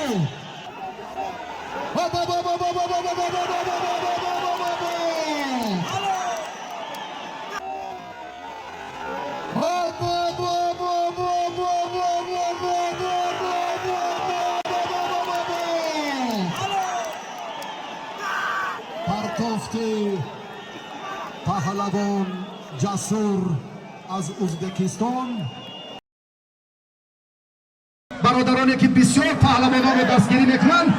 Оп, оп, оп, оп, оп, оп, оп, оп, оп, оп, оп, оп, оп, оп, оп. Оп, оп, оп, оп, оп, оп, оп, оп, оп, оп, оп, оп, оп, оп, оп, оп. Партофти паҳлавон Ҷасур аз Узбекистон. Бародароне, ки бисёр паҳлавононро дастгирӣ мекунанд.